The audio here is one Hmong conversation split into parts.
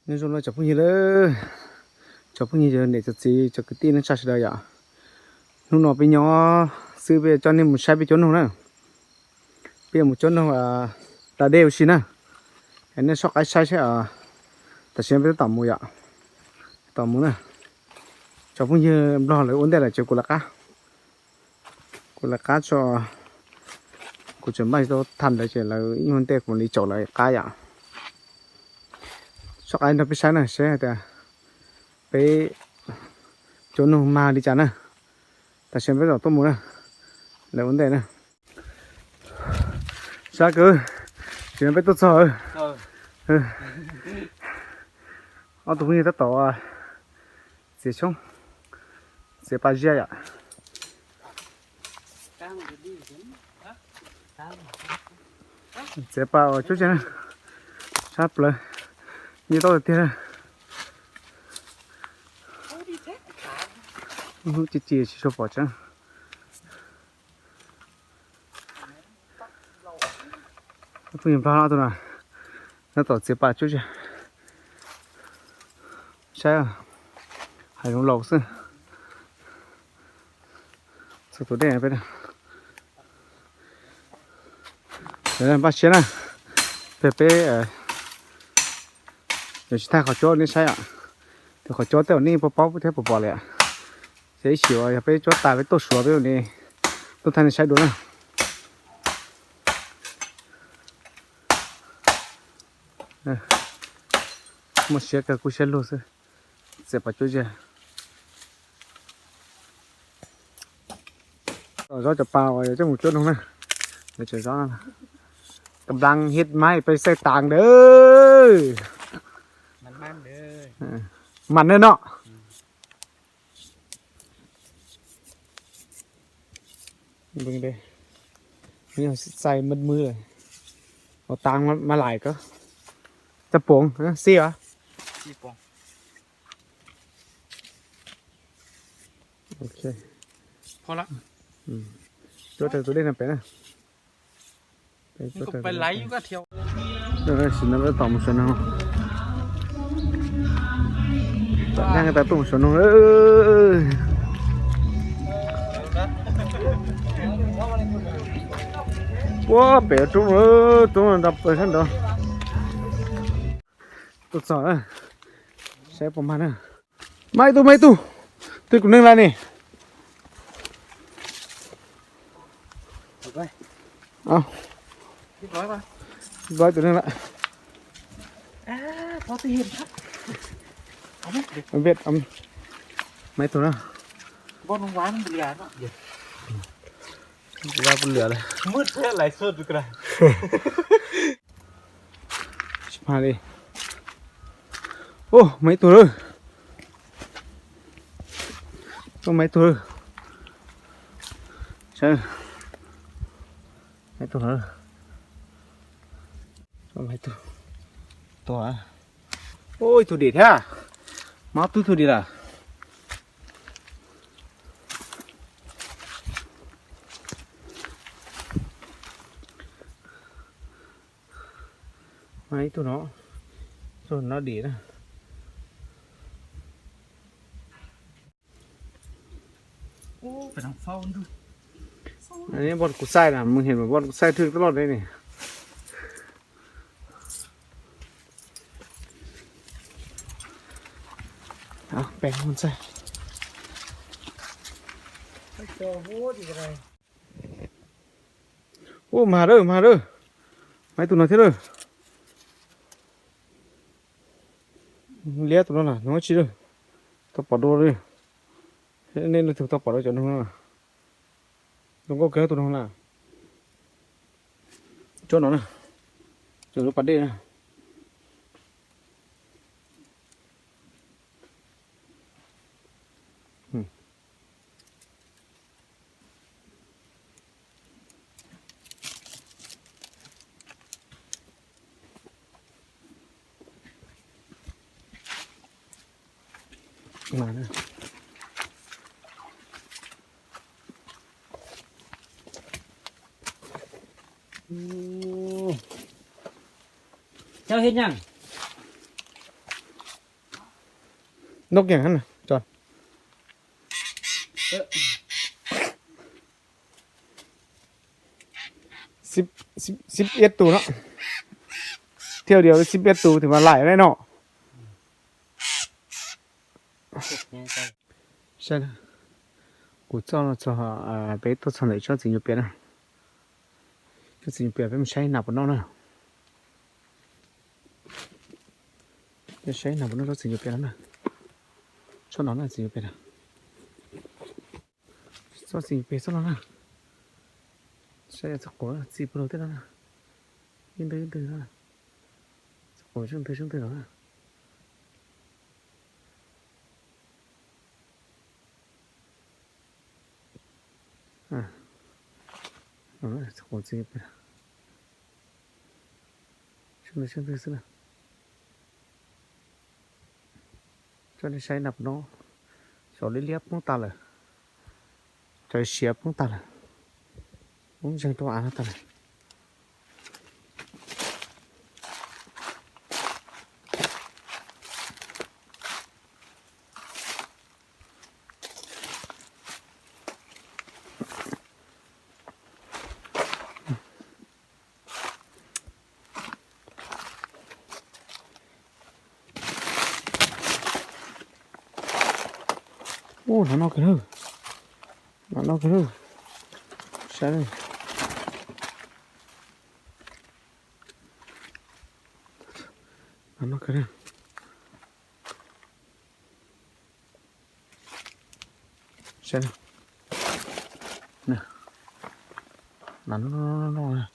Nyob zoo no cov phooj ywg lawm, cov phooj ywg, cov niam cov txiv, cov kwv tij neej tsa sawv daws yom. Hnub no peb nyob xwb, peb coj nej mus saib peb cuab noog na. Peb yuav mus cuab noog da dej ua si na. Nej soj qaib saib saib, tam sim no peb tab tom mus yom, tab tom mus na. Cov phooj ywg Nplog lawv ua ntej lawm ces kuv lawv qab, kuv lawv qab tso. Kuv tseem npaj tsis tau tham ntawd ces lawv ib hnub ntej kuv mam li caum lawv qab yom. Soj qaib nrog peb saib na, saib hais tias peb cuab noog mag li cas na. Tam sim peb tab tom tuaj mus na, lawv ua ntej na. Sab kwv, tsis peb tuaj txog. Ob tug phooj ywg tab tom txiav xyoob, txiav pas ziab yom. Txiav pas uas cuab tsiaj na, sab plaws, nyiaj tau tiag tiag. Hnub ci ci tsis tshua pom tseeb. Phooj ywg Nplog no tus no, nyob tom txiav pas cuab tsiaj, saib, hav zoov laus xwb. Txog tus dej peb, npaj siab na, peb, peb yuav tsis thaij qhov cuab nej saib os. Tus qhov cuab tej zaum nej paub paub thiab puas pom li. Ces ib sim yog peb cuab tas peb tuaj suav peb ua li tuaj thaij nej saib dua na. Muaj siab kawg, kub siab lug xwb. Txiav pas cuab tsiaj. Tom zov cov pas uas yog coj mus cuab noog na. Lawv tseem zov. Kam laj hib maib peb xaij tas ntawd. Mas na no. Xaij mab mwb lawm. Ua tas mas laim ko. Txaj puas xij os. Cuab rau tus dej no pem na. Sim no peb tom mus saum noog. Tom ntej tas tuaj mus saum noog. Puag pem roob, roob nrog pawg sab nraud. Tuaj txog, saib puas mag na. Mag ib tug, mag ib tug. Twb kuv neeg lawm ne. Mag ib tug neeg lawm. Mag ib tug na. Tsis mag li. Ub, mag ib tug lawm. Ub, mag ib tug lawm. Saib. Mag ib tug lawm. Mag ib tug. Tuag. Ub, ib tug dim thiab. Mag ib tug dim lawm. Mag ib tug no, tus no dim na. Npoj kuv xaij na, mus him npoj kuv xaij twg loj li ne. Pem mus xaij. Ub, mag lawm, mag lawm. Mag ib tug no thiab lawm. Liab tus no na, no tsis lawm. Tau pom dua li. Nej leej twg tau pom dua cov noog no? Zoo nkauj kawg tus noog na. Cuab no na. Cuab lub pas dej na. Cov hib nyaj. Noj kiag na, tso. Xib, xib, xib ib tug no. Thiaj li xib ib tug twb mas laim ne no. Saib na, kuv txoj no txog, peb tuaj txog ntawm tsob txiv nyuag pias na. Tsob txiv nyuag pias peb mus saib nas puas noj na. Peb saib nas puas noj tsob txiv nyuag pias no na. Tsob no na txiv nyuag pias na. Tsob txiv nyuag pias tsob no na. Saib txoj quav txi puag lug tej no na. Ib ntwg ib ntwg no. Txoj quav tsob ntwg tsob ntwg no na. Txoj quav txi puag lug. Tsob ntwg tsob ntwg xwb na. Tso nej saib na, no xyov liab liab poob tas lawm, cov siav poob tas lawm, poob ntseeg rau av no tas lawm. Ub, nas noj kawg na. Nas noj kawg na. Saib. Nas noj kawg na. Saib na. Nas noj noj noj na.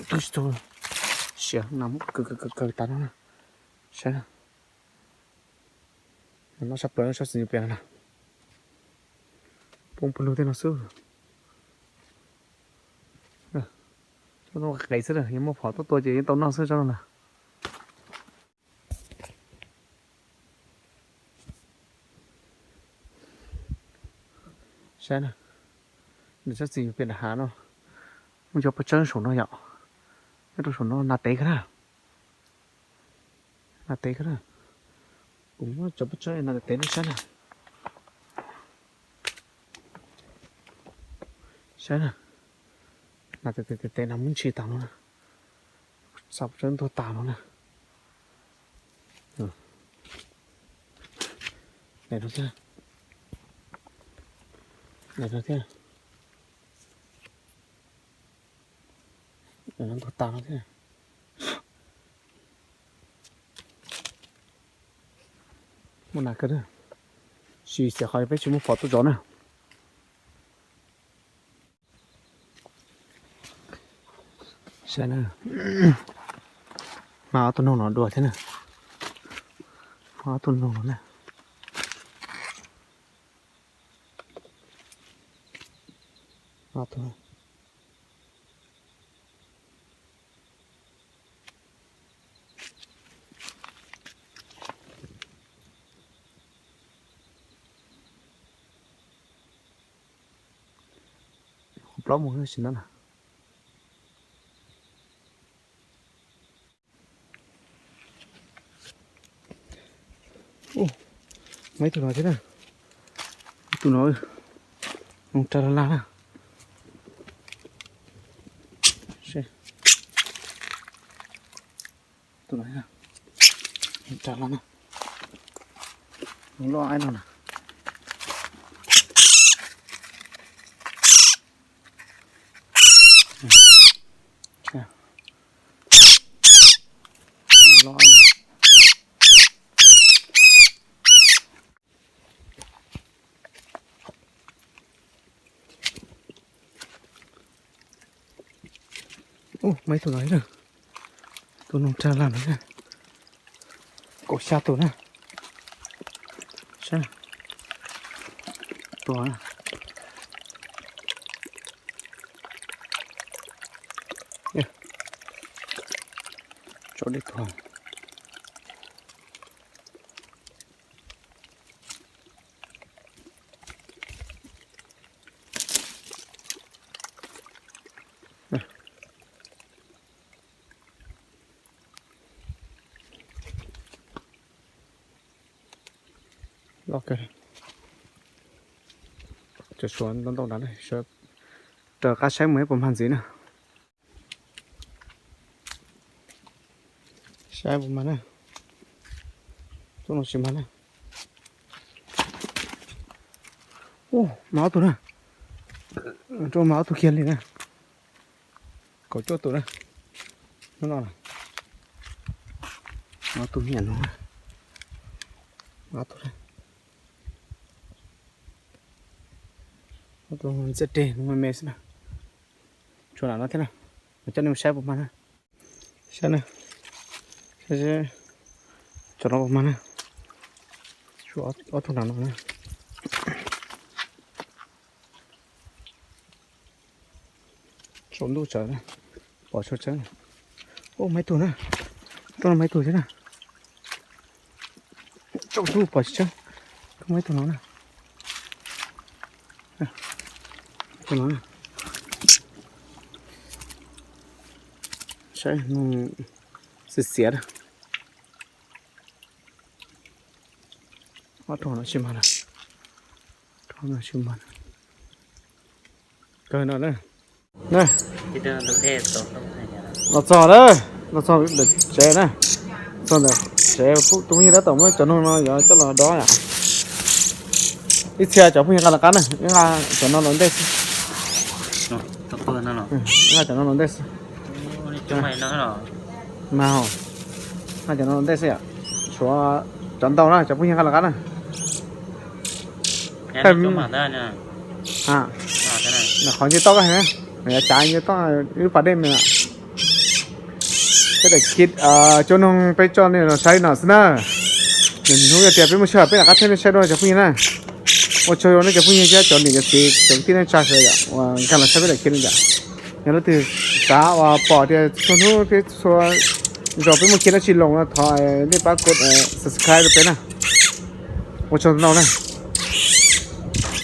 Twb tsis tau siav, nas muab kaw kaw kaw tas no na. Saib na. Nas noj sab plaws tsob txiv nyuag pias no na. Poob puag lug tej no xwb. Tsob no qis xwb na, yog muaj phom tuaj tua ces yeej tau noj xwb tsob no na. Saib na, nws tsob txiv nyuag pias nram hav no, muaj cov pob tsawb saum no yom, nyob rau saum no nas tev kawg na. Nas tev kawg na. Kuv muab cov pob tsawb nas tev tev nej saib na. Saib na, nas tev tev tev nas muab ntshis tas no na. Xa pob tsawb ntuag tas no na. Daim no thiab. Daim no thiab. Daim no ntuag tas no thiab. Muaj nas kawg na. Sim xyem qhov peb tsis muaj phom tuaj zov na. Saib na, mas ob tug noog no dua thiab na. Mas ob tug noog no na. Ob tug. Qhov plaub mus sim no na. Ub, muaj ib tug no thiab na. Ib tug no, noog rag lag lag na. Tus no, noog rag lag na. Noog loj ib no na. Ub, muaj ib tug no thiab na. Tus noog rag lag no na. Kaum xya tus na. Saib. Tua na. Tso dej tua. Cov suav ntau ntau nrad, raws qab saib mus ib puas mag ntxiv na. Saib puas mag na. Tub no tsis mag na. Ub, mag ob tug na. Rau mag ob tug kiag li na. Kaum cuaj tus na. Hnub no na. Ob tug nyiam no. Ob tug na. Ob tug ntxiab reg me me xwb na. Tshuav lam no thiab na. Coj nej mus saib puas mag na. Saib na. Saib cov no puas mag na. Tshuav ob tug nram no na. Tsaus ntuj tsawv, pom tshua tseeb. Ub, mag ib tug na. Rau no mag ib tug thiab na. Tsaus ntuj pom tsis tseeb. Mag ib tug no na. Tus no na. Saib, xiav xiav na. Ob tug no tsis mag na. Ob tug no tsis mag na. Kawg no na. Los txog lawm, los txog ntawm tsev na. Txog ntawm tsev, tus phooj ywg tab tom muab cov noog no yuav coj los dob yom. Ib txhia cov phooj ywg nqa los qab na, ib nqa cov no los ntej xwb. Ib nqa cov no los ntej xwb. Mag, nqa cov no los ntej xwb yom. Tshuav cov ntau na, cov phooj ywg nqa los qab na. Qhov nce toj kaj heev, yav cav nce toj wb pas dej me. Peb daim kit cov noog peb coj nej los saib no xwb na. Nws hnub yog tias peb muaj sij hawm peb rov qab thiaj nej saib dua cov phooj ywg na. Ua tsaug rau nej cov phooj ywg thiab cov niam cov txiv cov kwv tij neej tsa sawv daws uas nkag los saib peb daim kit no yom. Yog leej twg xav uas pom tias txhua hnub peb txhua zaus peb muaj kit dab tsi los no thov nej pab kov subscribe rau peb na. Ua tsaug ntau na.